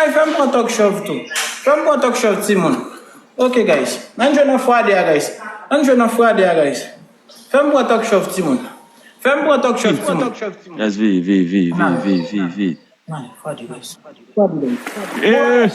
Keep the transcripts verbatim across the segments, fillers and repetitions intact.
Ay, fè m pran talk show tou. Fè m pran talk show, timoun. Ok, guys. Ann jwe nan fwa de a, guys. Ann jwe nan fwa de a, guys. Fè m pran talk show, timoun. Fè m pran talk show, timoun. Guys, veye, veye, veye, veye, veye, veye, veye. Ann ale, fwa de, guys. Fwa de, guys. Eh!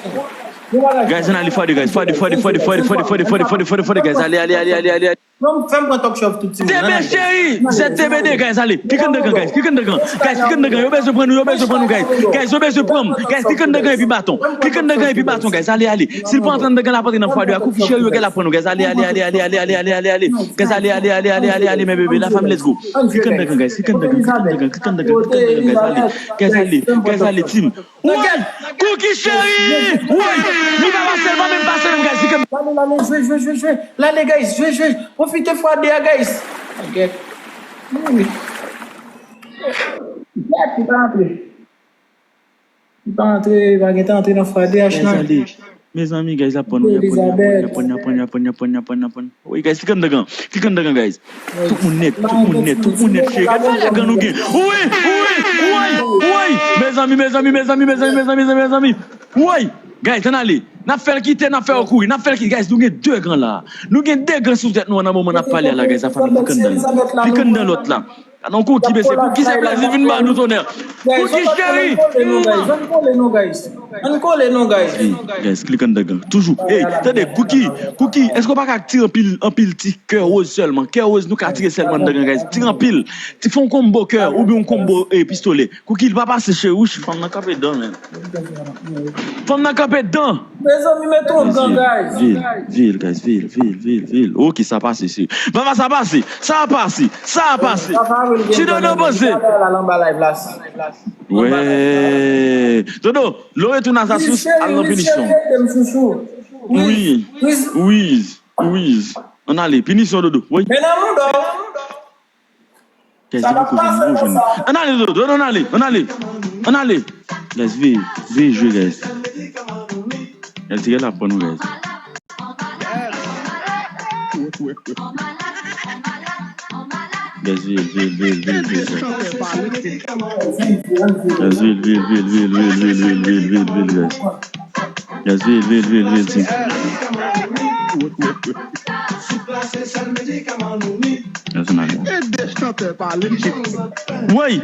Guys, ann ale, fwa de, guys. Fwa de, fwa de, fwa de, guys. Ale, ale, ale, ale, ale, ale. Non, fè m pran talk show tout timoun. Ann ale, guys. T B cheri, Z T B D, guys, ale. Klik anndan, guys, klik anndan. Guys, klik anndan. Yo bezwen pran nou, yo bezwen pran nou, guys. Guys, yo bezwen pran m. Guys, klik anndan epi baton. Klik anndan epi baton, guys. Ale, ale. Si l pa antre anndan, l ap antre nan fwa de a. Kouki cheri, yo gen la pran nou, guys. Ale, ale, ale. Guys, ale, ale, ale, ale, ale, ale, men bebe, la fanmi, let's go. Klik anndan, guys, klik anndan, klik anndan, klik anndan, guys, ale. Guys, ale, guys, ale, team. Woy! Kouki cheri! Woy! Li pa pase, li pa menm pase menm, guys. Li kanpe. Lale, lale, jwe, jwe, jwe, jwe. Lale, guys, jwe, jwe. Pwofite fwa de a, guys. Gèt. Wi. Gèt, li pa antre. Li pa antre, li pa gentan antre nan fwa de a, Guys, ale. Mezanmi, guys, l ap pran nou, y ap pran nou, y ap pran nou, y ap pran nou, y ap pran nou, y ap pran nou, y ap pran nou, y ap pran nou. Wi, guys, klik anndan, klik anndan, guys. Tout moun nèt, tout moun nèt, tout moun nèt, cheri. Gad sa lè gang nou gen. Wi, wi, wi, wi. Mezanmi, mezanmi, mezanmi, mezanmi, mezanmi, mezanmi, mezanmi. Wi, guys, ann ale. N ap fè l kite, n ap fè yo kouri, n ap fè l kite. Guys, nou gen de gang la. Nou gen de gang sou tèt nou an nan moman n ap pale a la, guys. Sa fè nou klik anndan. Klik anndan lòt la. Anon Kouki, mesye, Kouki se plezi vin ba nou, tonè. Kouki cheri! Ann kole nou, guys. Ann kole nou, guys. Hey, guys, klik anndan gang. Toujou. Hey, tande, Kouki, Kouki, èske w pa ka tire anpil, anpil ti kè woz sèlman? Kè woz nou ka tire sèlman anndan gang, guys. Tire anpil. Ti fè yon konbo kè, oubyen yon konbo, eh, pistolè. Kouki, li pa pase, cheri, wouch, fanm nan kanpe dan, men. Fanm nan kanpe dan. Mezanmi, mete yon gang, guys. Vil, vil, guys, vil, vil, vil, vil. Ok, sa pase, se. Papa, sa pase, sa pase, sa pase. Ti Dodo poze. Wè. Dodo, lè w retounen a Zasous, al nan pinisyon. Wiz, wiz, wiz. Ann ale, pinisyon, Dodo. Wi. Men nan mouda w. Guys, depi kote nou jwenn nou. Ann ale, Dodo, ann ale, ann ale. Ann ale. Guys, veye, veye jwe, guys. Guys, ti gèt la pran nou, guys. Guys, veye, veye, veye, veye, veye, guys. Guys, veye, veye, veye, veye, guys. Guys, veye, veye, veye, veye, team. Guys, ann ale. Ede chantè pale. Woy!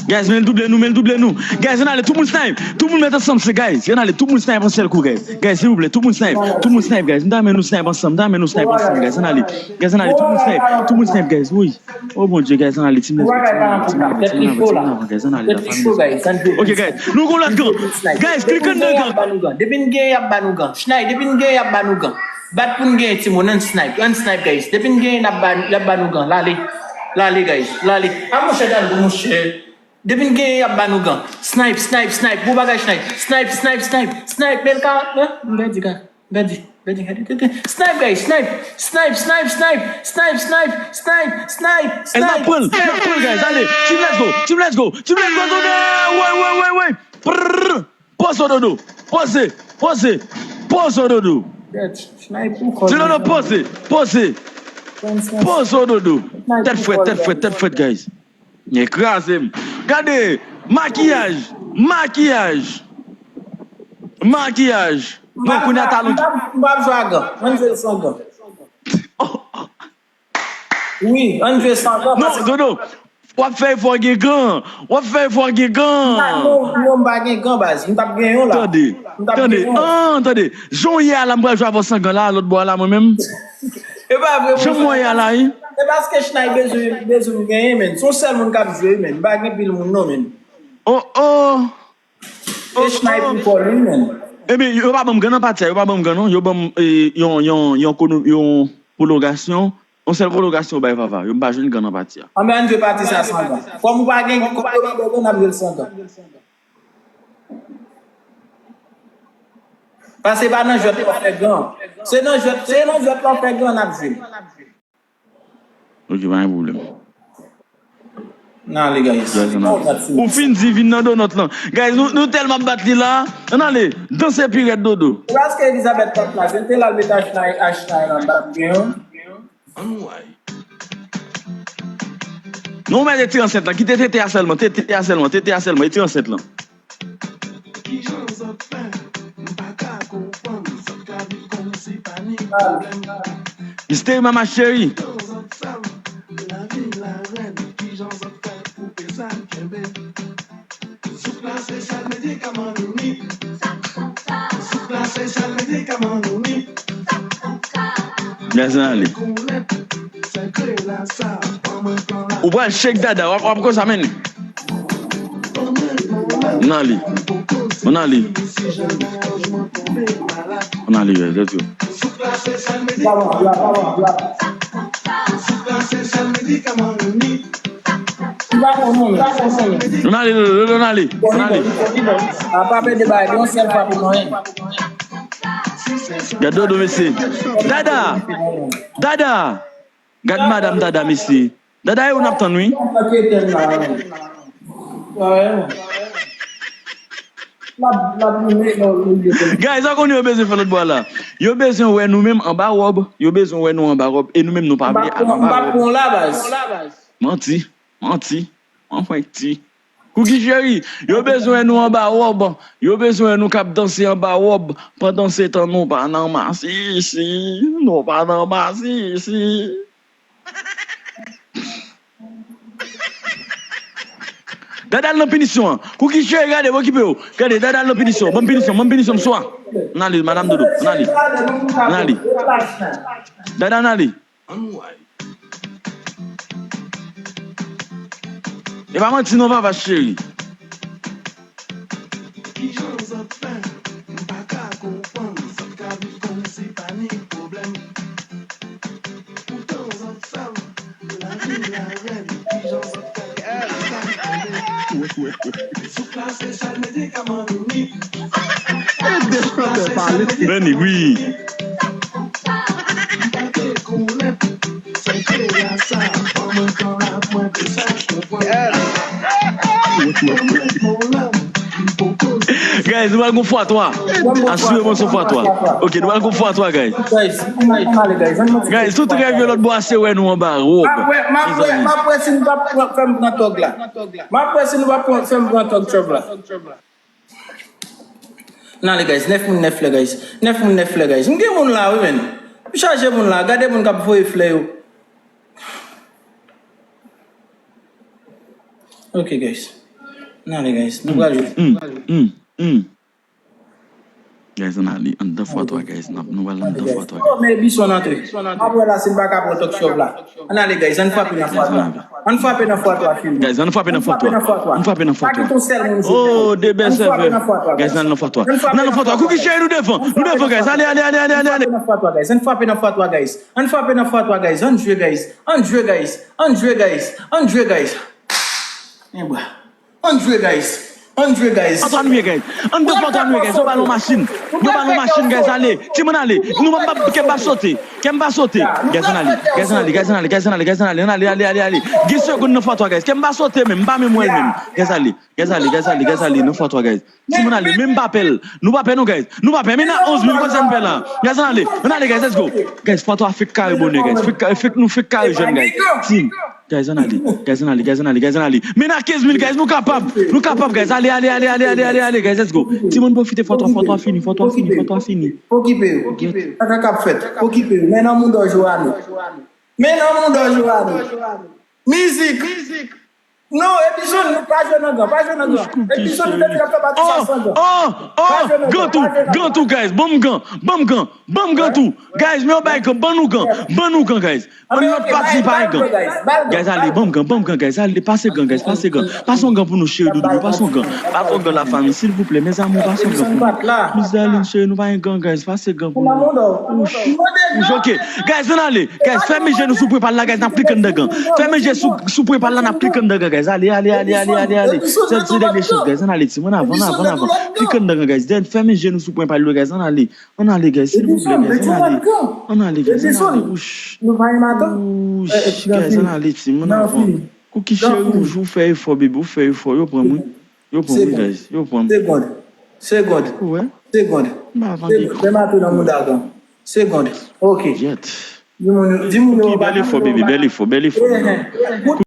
Guys, men l double nou, men l double nou. Guys, ann ale, tout moun snipe. Tout moun met ansanm, se guys. Ann ale, tout moun snipe an sèl kou, guys. Guys, silvouplè, tout moun snipe. Tout moun snipe, guys. M ta renmen nou snipe ansanm, m ta renmen nou snipe ansanm, guys. Ann ale. Guys, ann ale, tout moun snipe. Tout moun snipe, guys. Woy. Oh Bondye, guys, ann ale, team, let's go, team, ann avan, team, ann avan, guys, ann ale, la fanmi. Ok, guys, nou gon lòt gang. Guys, klik anndan gang. Depi n genyen, y ap ba nou gang. Chnay, depi n genyen, y ap ba nou gang. Bat pou n genyen, timoun, ann snipe, ann snipe, guys. Depi n genyen, n ap ba, y ap ba nou gang. Lale, lale, guys, lale. A monchè, Dalgo, monchè. Depi n genyen, y ap ba nou gang. Snipe, snipe, snipe. Bon bagay, Chnay. Snipe, snipe, snipe. Snipe, men ka, hein? M pèdi, ka. Bèdi, bèdi, bèdi, bèdi. Snipe, guys, snipe. Snipe, snipe, snipe. Snipe, snipe, snipe, snipe, snipe. L ap pran l, l ap pran l, guys. Ale, team, let's go. Team, let's go. Team, let's go, Dodo. Woy, woy, woy, woy. Prrr. Poze, Dodo. Poze, poze. Poze, Dodo. Bèt, snipe ou kò. Ti Dodo, poze, poze. Poze, Dodo. Tèt frèt, tèt frèt, tèt frèt, guys. Nèg kraze m. Gade, makiyaj, makiyaj, makiyaj. Bon, kounye a talon. M p ap, m p ap jwe a gan. Ann jwe l san gan. Wi, ann jwe san gan. Non, Dodo, w ap fè efò gen gan. W ap fè efò gen gan. Non, non, m pa gen gan, baz. M t ap gen yon la. Tande, tande, an, tande. Jan w ye a la, m pral jwe avè w san gan la, lòt bò a la, mwen menm. E pa vre, jan m wè a la, wi. E paske Chnay bezwen, bezwen m genyen, menn. Se yon sèl moun k ap jwe, menn. M pa gen pil moun, non, menn. Oh, oh. E Chnay pou kò l, wi, menn. Ebyen, yo pa ban m gan nan pati a, yo pa ban m gan, non. Yo ban m, eh, yon, yon, yon kono-, yon pwolongasyon. Yon sèl pwolongasyon yo bay Vava. Yo m pa jwenn gan nan pati a. Anben, ann jwe pati sa san gan. Kòm ou pa gen, kòm yo pa ba w gan, n ap jwe l san gan. Paske se pa nan jwèt lan fè gan. Se nan jwèt, se nan jwèt lan fè gan n ap jwe. Ok, pa gen pwoblèm. N ale, guys. Guys, ann ale. Ou fin di vin nan donòt lan. Guys, nou, nou tèlman ap bat li la. Ann ale, danse pi rèd, Dodo. Se paske Elizabeth t ap la, se te l al met Ashley, Ashley nan bat gen. Ann wè. Non, men te ansent lan. Kite tete a sèlman, tete a sèlman, tete a sèlman, e ti ansent lan. Mystery Mama Cheri. Gazman ale. Ou pral shake dada, w ap, w ap konsa, men. Ann ale. Ann ale. Ann ale, guys, let's go. Ann ale, Lolo, ann ale. Ann ale. Apa pede bay, gen yon sèl fwa pou mwen. Gad Dodo, mesye. Dada! Dada! Gad madanm Dada, mesye. Dada, e ou n ap tann, wi. Guys, sa konnen yo bezwen fè lòt bò la. Yo bezwen wè nou menm anba wòb. Yo bezwen wè nou anba wòb. E nou menm nou pa vle al anba wòb. Manti, manti, manti. Cookie Cheri, yo bezwen nou anba wòb. Yo bezwen nou k ap danse anba wòb. Pandan se tan nou pa nan masisi. Nou pa nan masisi. Dada al nan pinisyon an. Cookie Cheri, gade, okipe w. Gade, Dada al nan pinisyon. Ban m pinisyon, ban m pinisyon, m swa. Ann ale, madanm Dodo. Ann ale. Ann ale. Dada, ann ale. E pa manti non, papa cheri. Kijan zòt fè? M pa ka konprann. Zòt ka viv kòmsi pa ni pwoblèm. Poutan zòt sav lavi la rèd. Kijan zòt fè? Souk la se sèl medikaman nou ni. Souk la se sèl medikaman nou ni. Beni, wi. Guys, nou pral gon fwa twa. Asire mwen se fwa twa. Ok, nou pral gon fwa twa, guys. Guys, tout rèv yo lòt bò a se wè nou anba wòb. M ap wè, m ap wè, m ap wè si nou p ap pran, fè m pran tòg la. M ap wè si nou p ap pran, fè m pran tòg chòv la. Ann ale, guys. Nèf moun, nèf flè, guys. Nèf moun, nèf flè, guys. M gen moun la, wi, men. M chaje moun la. Gade moun k ap voye flè yo. Ok, guys. Ann ale, guys. Nou pral jwe. Mm, mm, mm. Guys, ann ale anndan fwa twa, guys. N ap, nou pral anndan fwa twa, guys. Oh, men Bison antre. M ap wè la si n pa ka pran tòg chòv la. Ann ale, guys, ann frape nan fwa twa. Ann frape nan fwa twa, fini. Guys, ann frape nan fwa twa. Ann frape nan fwa twa. Pa kite yon sèl moun jwe. Oh, de bèl sèvè. Guys, ann al nan fwa twa. Ann al nan fwa twa. Cookie Cheri, nou devan. Nou devan, guys. Ale, ale, ale, ale, ale, ale. Ann frape nan fwa twa, guys. Ann frape nan fwa twa, guys. Ann frape nan fwa twa, guys. Ann jwe, guys. Ann jwe, guys. Ann jwe, guys. Ann jwe, guys. Ann jwe, guys. Ann jwe, guys. Fwa twa nou ye, guys. Anndan fwa twa nou ye, guys. Yo ba nou machin. Yo ba nou machin, guys. Ale. Timoun ale. Nou pa, pa, kè m pa sote. Kè m pa sote. Guys, ann ale. Guys, ann ale. Guys, ann ale. Guys, ann ale. Guys, ann ale. Ann ale, ale, ale, ale. Gen segonn nan fwa twa, guys. Kè m pa sote menm. M pa menm wè l menm. Guys, ale. Guys, ale. Guys, ale. Guys, ale. Nan fwa twa, guys. Timoun ale. Men m pa pè l. Nou pa pè non, guys. Nou pa pè. Men nan onz mil, konsa n pè la. Guys, ann ale. Ann ale, guys. Let's go. Guys, fwa twa fèk kare bonè, guys. Fèk, fèk, nou fèk kare jèn, guys. Team. Guys, ann ale. Guys, ann ale, guys, ann ale, guys, ann ale. Men nan kenz mil, guys, nou kapab. Nou kapab, guys. Ale, ale, ale, ale, ale, ale, ale, guys, let's go. Timoun pwofite, fwa twa, fwa twa fini, fwa twa fini, fwa twa fini. Okipe yo, okipe yo. Sa k ap fèt? Okipe yo. Men nan mouda w, Joane. Men nan mouda w, Joane. Mizik. Non, Edison, pa jwe nan gan, pa jwe nan gan. Edison, li te di l ap fè batizay san gan. Oh, oh, oh, gan tou, gan tou, guys. Ban m gan, ban m gan, ban m gan tou. Guys, men yo bay gan, ban nou gan, ban nou gan, guys. Ann lòt pati pa gen gan. Guys, ale, ban m gan, ban m gan, guys. Ale, pase gan, guys, pase gan. Pase yon gan pou nou, cheri doudou, pase yon gan. Pase yon gan, lafanmi, silvouplè, mes amours, pase yon gan pou nou. Miss Darline, cheri, nou pa gen gan, guys, pase gan pou nou. Ouch, ouch, ok. Guys, ann ale. Guys, fèmen je nou sou pwen pa l la, guys, n ap klike anndan gan. Fèmen je sou, sou pwen pa l la, n ap klike anndan gan, guys. Ale, ale, ale, ale, ale, ale. Se, se dènye chans, guys. Ann ale, timoun, avan, avan, avan. Klike anndan gan, guys. Dèn-, fèmen je nou sou pwen pa l yo, guys. Ann ale. Ann ale, guys, silvouplè, guys, ann ale. Ann ale, guys, ann ale. Ouch. Ouch, guys, ann ale, timoun, avan. Cookie Cheri, ou fè efò, baby, ou fè efò. Yo pran m, wi. Yo pran m, wi, guys. Yo pran m. Segond. Segond. Segond. Segond. Fè m atè nan mouda gan. Segond. Ok. Di moun yo, di moun yo. Cookie, bèl efò, baby, bèl efò, bèl efò.